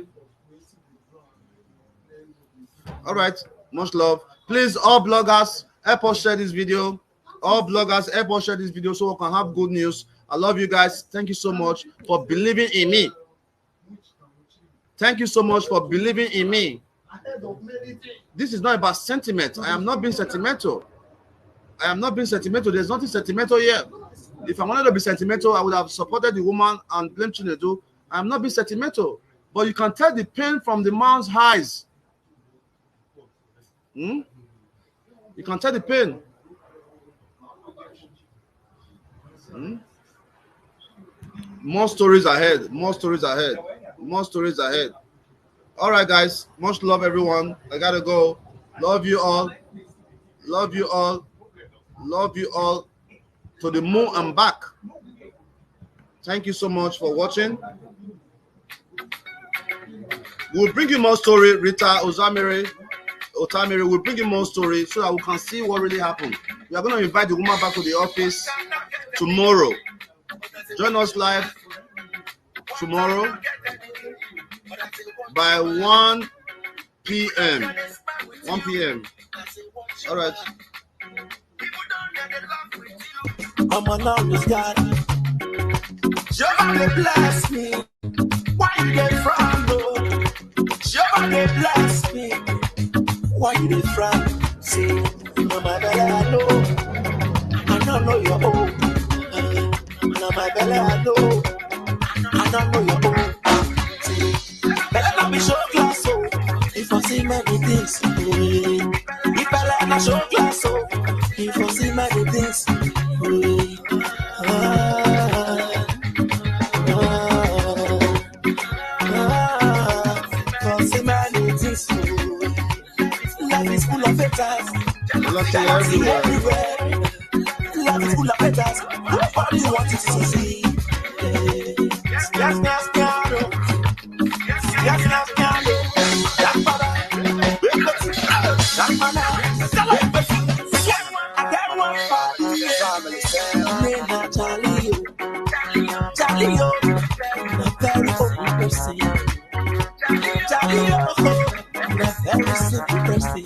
All right, much love. Please, all bloggers, help us share this video. All bloggers, help us share this video so we can have good news. I love you guys. Thank you so much for believing in me. Thank you so much for believing in me. This is not about sentiment. I am not being sentimental. I am not being sentimental. There's nothing sentimental here. If I wanted to be sentimental, I would have supported the woman and blamed Chinedu. I am not being sentimental. But you can tell the pain from the man's eyes. Hmm? You can tell the pain. Hmm? More stories ahead. More stories ahead. More stories ahead. All right, guys. Much love, everyone. I gotta go. Love you all. Love you all. Love you all. To the moon and back. Thank you so much for watching. We'll bring you more story, Rita Ozamere, Otamere. We'll bring you more story so that we can see what really happened. We are going to invite the woman back to the office tomorrow. Join us live tomorrow by one p.m. one p.m. All right. I'm an honest guy. Jehovah dey bless me. Why you dey frown, oh? Jehovah dey bless me. Why you dey frown? See, na my belle I know. I don't know your own. Na my belle I know. I don't know your own. See, belle no be show glass, oh. If I see many things, eh. If belle na show glass, oh. If I see many things, eh. Ah, ah, ah. If I see many things, oh. Life is full of haters. Lucky everywhere. Life is full of haters. Nobody wants to succeed. Yes, yes, yes, yes, oh. Yes, yes, yes, yes, oh. That father, that mother, that life, yeah. I got one father, yeah. Name na Charlie, oh. Charlie, oh. A very open person. Charlie, oh. A very simple person.